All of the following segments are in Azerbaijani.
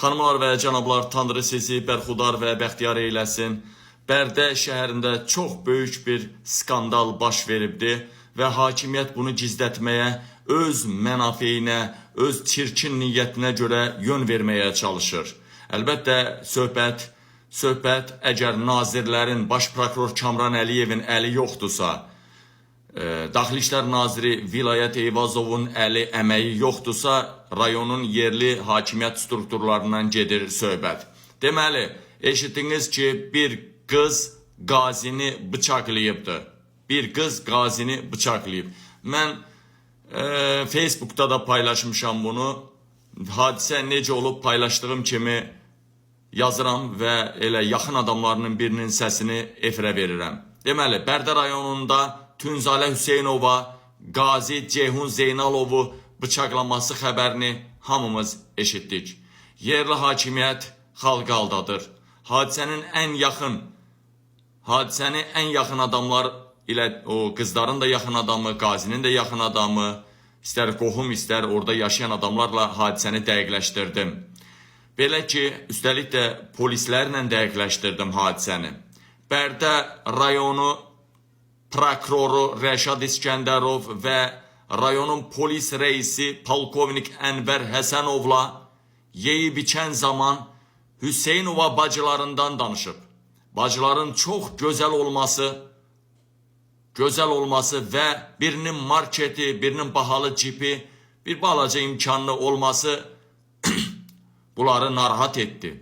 Xanımlar və cənablar, Tanrı sizi bərxudar və bəxtiyar eyləsin. Bərdə şəhərində çox böyük bir skandal baş veribdi və hakimiyyət bunu gizlətməyə, öz mənafeyinə, öz çirkin niyyətinə görə yön verməyə çalışır. Əlbəttə, söhbət əgər nazirlərin, baş prokuror Kamran Əliyevin əli yoxdursa, Daxili İşlər Naziri Vilayət Eyvazovun əli, əməyi yoxdursa, rayonun yerli hakimiyyət strukturlarından gedir söhbət. Deməli, eşitdiniz ki, bir qız qazini bıçaqlayıbdı. Bir qız qazini bıçaqlayıb. Mən Facebookda da paylaşmışam bunu. Hadisə necə olub paylaşdığım kimi yazıram və elə yaxın adamlarının birinin səsini efirə verirəm. Deməli, Bərdə rayonunda Tünzalə Hüseynova Qazi Ceyhun Zeynalovu bıçaqlaması xəbərini hamımız eşitdik. Yerli hakimiyyət xalqı aldadır. Hadisəni ən yaxın adamlar ilə o qızların da yaxın adamı, qazinin də yaxın adamı, istər qohum, istər orada yaşayan adamlarla hadisəni dəqiqləşdirdim. Belə ki, üstəlik də polislərlə dəqiqləşdirdim hadisəni. Bərdə rayonu prokuroru Rəşad İskəndərov və rayonun polis rəisi polkovnik Ənvər Həsənovla yeyib içən zaman Hüseynova bacılarından danışıb. Bacıların çox gözəl olması və birinin marketi, birinin bahalı cipi, bir balaca imkanlı olması bunları narahat etdi.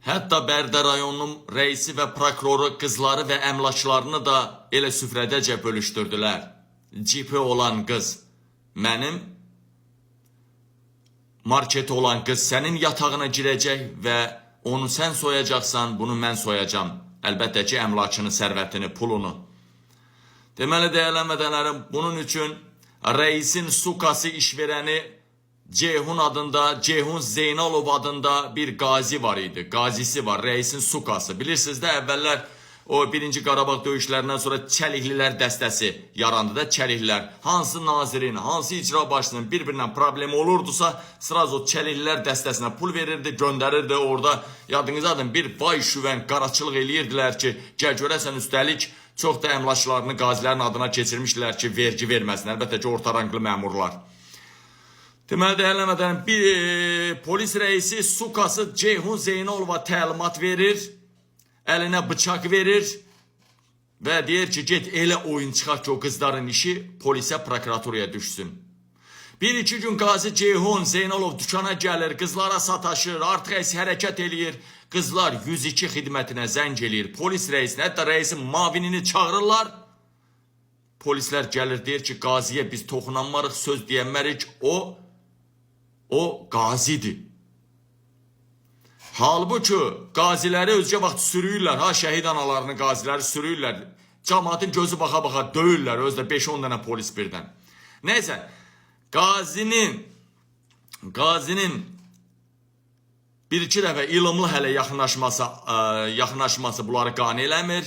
Hətta Bərdə rayonunun rəisi və prokuroru qızları və əmlaklarını da elə süfrədəcə bölüşdürdülər. Cipi olan qız mənim, marketi olan qız sənin yatağına girəcək və onu sən soyacaqsan, bunu mən soyacağam. Əlbəttə ki, əmlakını, sərvətini, pulunu. Deməli, dəyərli həmvətənlərim, bunun üçün rəisin sukası işverəni Ceyhun adında, Ceyhun Zeynalov adında bir qazi var idi. Qazisi var, rəisin sukası. Bilirsiniz də, əvvəllər o birinci Qarabağ döyüşlərindən sonra Çəliklilər dəstəsi yarandı da, Çəliklilər. Hansı nazirin, hansı icra başçısının bir-birinə problemi olurdusa, sразу Çəliklilər dəstəsinə pul verirdi, göndərirdi orada. Yadınızdadır, bir vay şüvən qaraçılıq eləyirdilər ki, gəl görəsən, üstəlik çox da əmlaklarını qazilərin adına keçirmişdilər ki, vergi verməsin. Əlbəttə ki, orta ranglı məmurlar. Deməli, dəyərli həmvətənlərim, bir polis rəisi sukası Ceyhun Zeynalova təlimat verir, əlinə bıçaq verir və deyir ki, get elə oyun çıxart ki, o qızların işi polisə, prokuraturaya düşsün. Bir iki gün Qazi Ceyhun Zeynalov dükana gəlir, qızlara sataşır, artıq əks hərəkət eləyir. Qızlar 102 xidmətinə zəng eləyir, polis rəisinə, hətta rəisin mavinini çağırırlar. Polislər gəlir, deyir ki, qaziyə biz toxunanmarıq, söz deyənmərik, o qazidir. Halbuki qaziləri özgə vaxt sürüyürlər, ha, şəhid analarını qaziləri sürüyürlər. Cəmaatın gözü baxa-baxa döyürlər, özü də 5-10 dənə polis birdən. Neysə, qazinin bir iki dəfə ılımlı hələ yaxınlaşması bunları qane eləmir.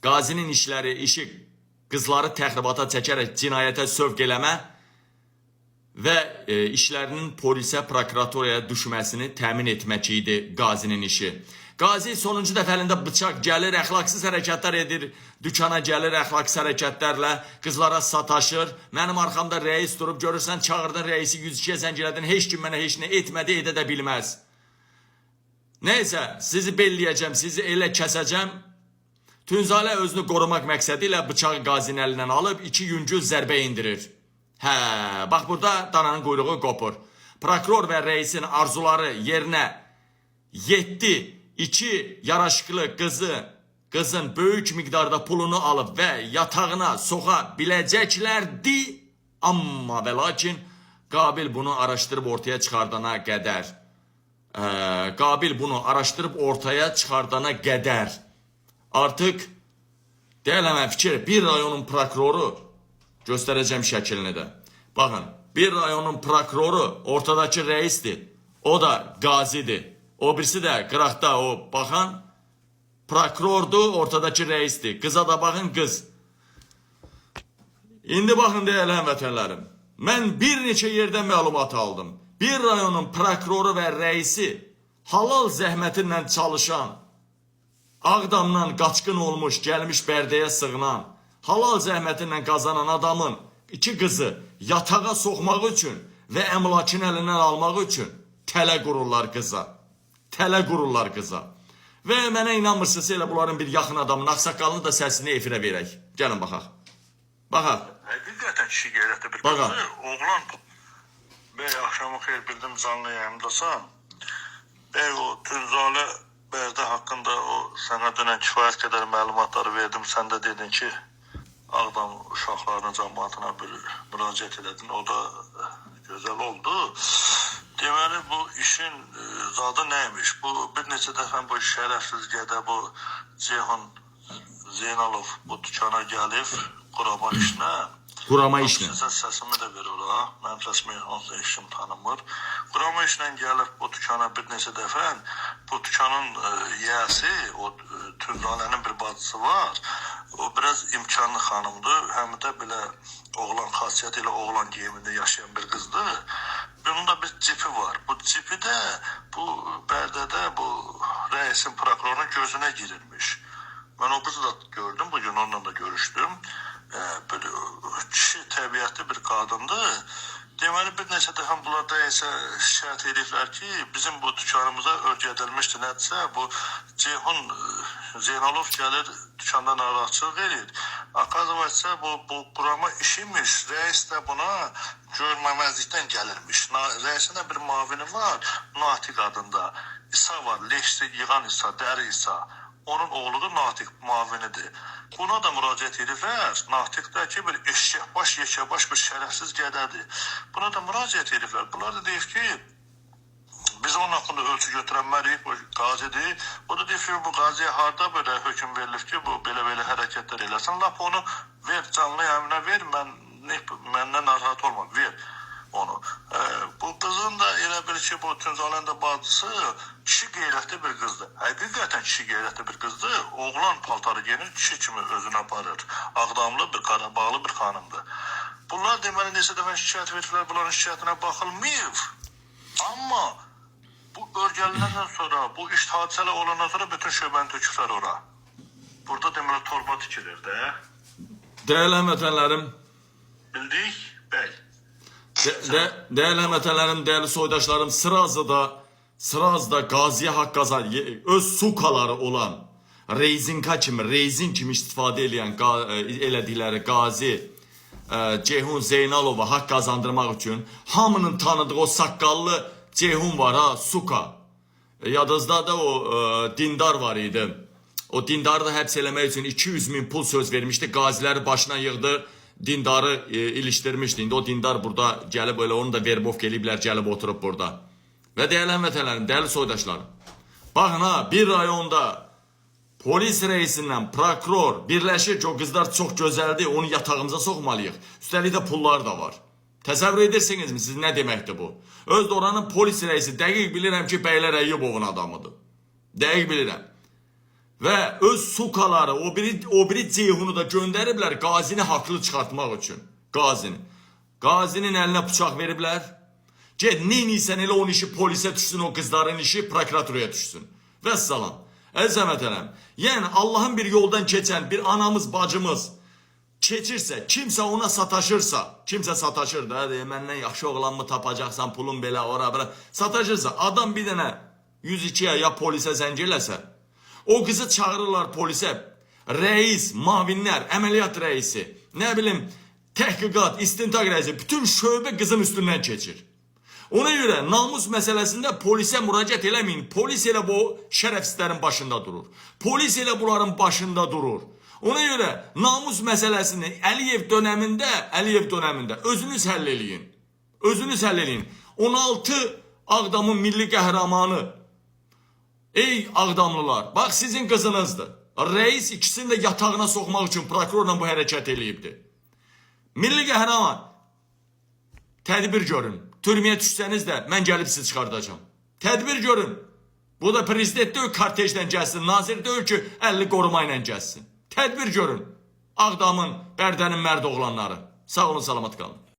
Qazinin işi qızları təxribata çəkərək cinayətə sövq eləmə və işlərinin polisə, prokuraturaya düşməsini təmin etmək idi qazinin işi. Qazi sonuncu dəfə əlində bıçaq gəlir, əxlaqsız hərəkətlər edir, dükana gəlir əxlaqsız hərəkətlərlə, qızlara sataşır. Mənim arxamda rəis durub, görürsən, çağırdın rəisi, 102-yə zəng elədin, heç kim mənə heç nə etmədi, edə də bilməz. Neysə, sizi belləyəcəm, sizi elə kəsəcəm. Tünzalə özünü qorumaq məqsədi ilə bıçağı qazinin əlindən alıb iki yüngül zərbə endirir. Hə, bax burada dananın quyruğu qopur. Prokuror və rəisin arzuları yerinə yetdi. İki yaraşıqlı qızın böyük miqdarda pulunu alıb və yatağına soxa biləcəklərdi. Amma və lakin Qabil bunu araşdırıb ortaya çıxardana qədər Qabil bunu araşdırıb ortaya çıxardana qədər artıq deyiləm fikir, bir rayonun prokuroru, göstərəcəm şəklini də. Baxın, bir rayonun prokuroru ortadakı rəisdir. O da qazidir. O birisi də qıraqda o baxan prokurordur, ortadakı rəisdir. Qıza da baxın, qız. İndi baxın, dəyərli həmvətənlərim. Mən bir neçə yerdən məlumat aldım. Bir rayonun prokuroru və rəisi halal zəhməti ilə çalışan, Ağdamdan qaçqın olmuş, gəlmiş Bərdəyə sığınan, halal zəhməti ilə qazanan adamın iki qızı yatağa soxmaq üçün və əmlakın əlindən almaq üçün tələ qururlar qıza. Tələ qururlar qıza. Və mənə inanmırsınızsa elə bunların bir yaxın adamının, ağsaqqalını da səsini efirə verək. Gəlin baxaq. Baxaq. Həqiqətən kişi qeyrətli bir Bax. qızdır. Oğlan bəy axşamı xeyir bildim canlı yayımdasan. Bəy o Tünzalə Bərdə haqqında o sənə dünən kifayət qədər məlumatları verdim. Sən də dedin ki, Ağdam uşaqlarının cəmaatına bir müraciət elədin. O da gözəl oldu. Deməli bu işin zadı nəymiş? Bu bir neçə dəfə bu şərəfsiz gədə bu Ceyhun Zeynalov bu dükana gəlib qurama işinə. Qurama işlə. Sizə səsimi də ver ora. Mənim səsimi onsuz heç kim tanımır. Qurama işlə gəlib bu dükana bir neçə dəfə. Bu dükanın yiyəsi, o Tünzalənin bir bacısı var. O biraz imkanlı xanımdır. Həm də belə oğlan xasiyyəti ilə oğlan geyimində yaşayan bir qızdır. Bunun da bir cipi var. Bu cipi də bu Bərdədə bu rəisin prokurorunun gözünə girilmiş. Mən o qızı da gördüm, bugün onunla da görüşdüm. Bir kişi təbiətli bir qadındır. Deməli bir neçə dəfə bunlar rəisə şikayət ediblər ki, bizim bu dükanımıza örgədilmişdi nədirsə, bu Ceyhun Zeynalov gəlir dükanda narahatçılıq edir. Akazavaysa bu qurama işimiş. Rəis də buna görməməzlikdən gəlirmiş. Rəisin də bir mavini var, Natiq adında. İsa var, leşli yığan İsa, dəri İsa. Onun oğludur Natiq, mavinidir. Buna da müraciət ediblər. Natiq də ki, bir eşəkbaş, yekəbaş bir şərəfsiz gədədir. Buna da müraciət ediblər. Bunlar da deyib ki, biz onun haqqında ölçü götürənməliyik, bu qazidir. O da deyir ki, bu qaziyə harda belə hökm verilib ki, bu belə-belə hərəkətlər eləsin. Lap onu ver, canlı yayımına ver, məndən narahat olma, ver onu. Bu qızın da elə bil ki, bu Tünzalənin də bacısı kişi qeyrətli bir qızdır. Həqiqətən kişi qeyrətli bir qızdır. Oğlan paltarı geyinir, kişi kimi özünü aparır. Ağdamlı bir, Qarabağlı bir xanımdır. Bunlar deməli neçə dəfə şikayət veriblər, bunların şikayətinə baxılmayıb. Amma bu örgəliləndən sonra, bu iş hadisələr olandan sonra bütün şöbəni töküblər ora. Burada deməli torba tikilir də. Dəyərli həmvətənlərim, Bildik, bəy. Dəyərli həmvətənlərim, dəyərli soydaşlarım, Sırazıda qaziyə haqq qazan, öz sukaları olan rezinka kimi, rezin kimi istifadə eləyən elədikləri qazi Ceyhun Zeynalova haqq qazandırmaq üçün hamının tanıdığı o saqqallı Ceyhun var ha, suka. Yadınızda da o dindar var idi. O dindarı da həbs eləmək üçün 200 min pul söz vermişdi. Qaziləri başına yığdı, dindarı ilişdirmişdi. İndi o dindar burada gəlib elə onu da verbovka eləyiblər, gəlib oturub burada. Və dəyərli həmvətənlərim, dəyərli soydaşlarım. Baxın ha, bir rayonda polis rəisindən prokuror birləşir ki, o qızlar çox gözəldir, onu yatağımıza soxmalıyıq. Üstəlik də pullar da var. Təsəvvür edirsinizmi siz nə deməkdir bu? Öz də oranın polis rəisi dəqiq bilirəm ki, Bəylər Əyyubovun adamıdır. Dəqiq bilirəm. Və öz sukaları, o biri Ceyhunu da göndəriblər qazini haqlı çıxartmaq üçün. Qazini. Qazinin əlinə bıçaq veriblər. Get, neyniysən elə onun işi polisə düşsün, o qızların işi prokuraturaya düşsün. Vəssalam. Əziz həmvətənəm, yəni Allahın bir yoldan keçən bir anamız, bacımız keçirsə, kimsə ona sataşırsa, kimsə sataşır da, deyə, məndən yaxşı oğlanmı tapacaqsan, pulun belə, ora, belə, sataşırsa, adam bir dənə 102-yə ya polisə zəng eləsə, o qızı çağırırlar polisə, rəis, mavinlər, əməliyyat rəisi, nə bilim, təhqiqat, istintaq rəisi, bütün şöbə qızın üstündən keçir. Ona görə namus məsələsində polisə müraciət eləməyin. Polis elə bu şərəfsizlərin başında durur. Polis elə bunların başında durur. Ona görə namus məsələsini Əliyev dönəmində özünüz həll eləyin. Özünüz həll eləyin. 16 Ağdamın milli qəhrəmanı. Ey Ağdamlılar, bax sizin qızınızdır. Rəis ikisini də yatağına soxmaq üçün prokurorla bu hərəkət eləyibdi. Milli qəhrəman, tədbir görün. Türməyə düşsəniz də mən gəlib sizi çıxardacağam. Tədbir görün. Bu da prezident deyil kortejlə gəlsin, nazir deyil ki 50 qoruma ilə gəlsin. Tədbir görün. Ağdamın, Bərdənin mərd oğlanları. Sağ olun, salamat qalın.